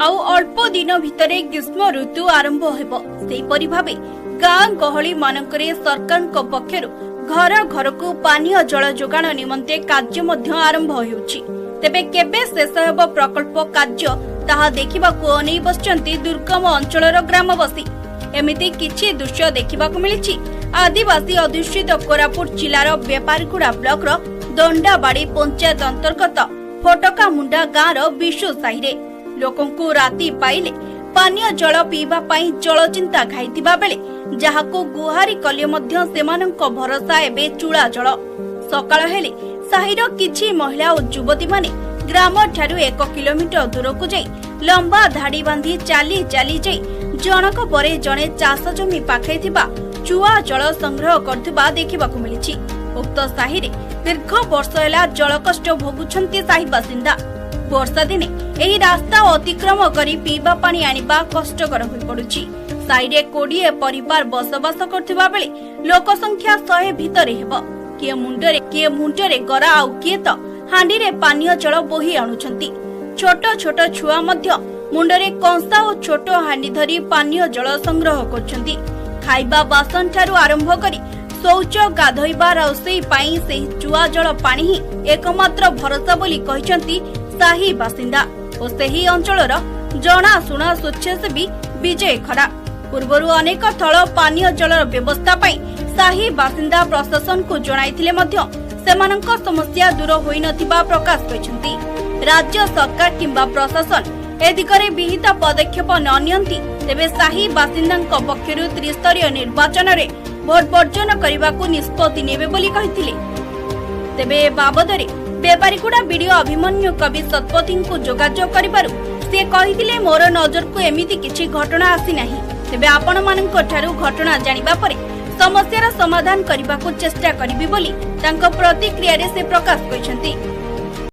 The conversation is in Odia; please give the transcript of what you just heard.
ଆଉ ଅଳ୍ପ ଦିନ ଭିତରେ ଗ୍ରୀଷ୍ମ ଋତୁ ଆରମ୍ଭ ହେବ। ସେହିପରି ଭାବେ ଗାଁ ଗହଳି ମାନଙ୍କରେ ସରକାରଙ୍କ ପକ୍ଷରୁ ଘର ଘରକୁ ପାନୀୟ ଜଳ ଯୋଗାଣ ନିମନ୍ତେ କାର୍ଯ୍ୟ ମଧ୍ୟ ଆରମ୍ଭ ହେଉଛି। ତେବେ କେବେ ଶେଷ ହେବ ପ୍ରକଳ୍ପ କାର୍ଯ୍ୟ, ତାହା ଦେଖିବାକୁ ଅନେଇ ବସିଛନ୍ତି ଦୁର୍ଗମ ଅଞ୍ଚଳର ଗ୍ରାମବାସୀ। ଏମିତି କିଛି ଦୃଶ୍ୟ ଦେଖିବାକୁ ମିଳିଛି ଆଦିବାସୀ ଅଧ୍ୟୁଷିତ କୋରାପୁଟ ଜିଲ୍ଲାର ବେପାରଗୁଡ଼ା ବ୍ଲକର ଦଣ୍ଡାବାଡ଼ି ପଞ୍ଚାୟତ ଅନ୍ତର୍ଗତ ଫଟକାମୁଣ୍ଡା ଗାଁର ବିଶୁ ସାହିରେ। ଲୋକଙ୍କୁ ରାତି ପାଇଲେ ପାନୀୟ ଜଳ ପିଇବା ପାଇଁ ଜଳଚିନ୍ତା ଘାଇଥିବା ବେଳେ ଯାହାକୁ ଗୁହାରି କଲେ ମଧ୍ୟ ସେମାନଙ୍କ ଭରସା ଏବେ ଚୁଳା ଜଳ। ସକାଳ ହେଲେ ସାହିର କିଛି ମହିଳା ଓ ଯୁବତୀମାନେ ଗ୍ରାମଠାରୁ 1 କିଲୋମିଟର ଦୂରକୁ ଯାଇ ଲମ୍ବା ଧାଡ଼ି ବାନ୍ଧି ଚାଲି ଚାଲି ଯାଇ ଜଣକ ପରେ ଜଣେ ଚାଷ ଜମି ପାଖରେ ଥିବା ଚୁଆ ଜଳ ସଂଗ୍ରହ କରୁଥିବା ଦେଖିବାକୁ ମିଳିଛି। ଉକ୍ତ ସାହିରେ ଦୀର୍ଘ ବର୍ଷ ହେଲା ଜଳକଷ୍ଟ ଭୋଗୁଛନ୍ତି ସାହି ବାସିନ୍ଦା। ବର୍ଷା ଦିନେ ଏହି ରାସ୍ତା ଅତିକ୍ରମ କରି ପିଇବା ପାଣି ଆଣିବା କଷ୍ଟକର ହୋଇପଡୁଛି। ସାହିରେ 20 ପରିବାର ବସବାସ କରୁଥିବା ବେଳେ ଲୋକ ସଂଖ୍ୟା 100 ଭିତରେ ହେବ। କିଏ ମୁଣ୍ଡରେ ଗରା ଆଉ କିଏ ତ ହାଣ୍ଡିରେ ପାନୀୟ ଜଳ ବୋହି ଆଣୁଛନ୍ତି। ଛୋଟ ଛୋଟ ଛୁଆ ମଧ୍ୟ ମୁଣ୍ଡରେ କଂସା ଓ ଛୋଟ ହାଣ୍ଡି ଧରି ପାନୀୟ ଜଳ ସଂଗ୍ରହ କରୁଛନ୍ତି। ଖାଇବା ବାସନ ଠାରୁ ଆରମ୍ଭ କରି ଶୌଚ, ଗାଧୋଇବା, ରୋଷେଇ ପାଇଁ ସେହି ଚୁଆ ଜଳ ପାଣି ହିଁ ଏକମାତ୍ର ଭରସା ବୋଲି କହିଛନ୍ତି ସାହି ବାସିନ୍ଦା ଓ ସେହି ଅଞ୍ଚଳର ଜଣାଶୁଣା ସ୍ୱେଚ୍ଛାସେବୀ ବିଜୟ ଖରା। ପୂର୍ବରୁ ଅନେକ ଥର ପାନୀୟ ଜଳର ବ୍ୟବସ୍ଥା ପାଇଁ ସାହି ବାସିନ୍ଦା ପ୍ରଶାସନକୁ ଜଣାଇଥିଲେ ମଧ୍ୟ ସେମାନଙ୍କ ସମସ୍ୟା ଦୂର ହୋଇନଥିବା ପ୍ରକାଶ କରିଛନ୍ତି। ରାଜ୍ୟ ସରକାର କିମ୍ବା ପ୍ରଶାସନ ଏ ଦିଗରେ ବିହିତ ପଦକ୍ଷେପ ନ ନିଅନ୍ତି, ତେବେ ସାହି ବାସିନ୍ଦାଙ୍କ ପକ୍ଷରୁ ତ୍ରିସ୍ତରୀୟ ନିର୍ବାଚନରେ ଭୋଟ ବର୍ଜନ କରିବାକୁ ନିଷ୍ପତ୍ତି ନେବେ ବୋଲି କହିଥିଲେ। ତେବେ ଏ ବାବଦରେ ବେପାରୀଗୁଡ଼ା ବିଡିଓ ଅଭିମନ୍ୟୁ କବି ଶତପଥୀଙ୍କୁ ଯୋଗାଯୋଗ କରିବାରୁ ସେ କହିଥିଲେ, ମୋର ନଜରକୁ ଏମିତି କିଛି ଘଟଣା ଆସିନାହିଁ। ତେବେ ଆପଣମାନଙ୍କ ଠାରୁ ଘଟଣା ଜାଣିବା ପରେ ସମସ୍ୟାର ସମାଧାନ କରିବାକୁ ଚେଷ୍ଟା କରିବି ବୋଲି ତାଙ୍କ ପ୍ରତିକ୍ରିୟାରେ ସେ ପ୍ରକାଶ କରିଛନ୍ତି।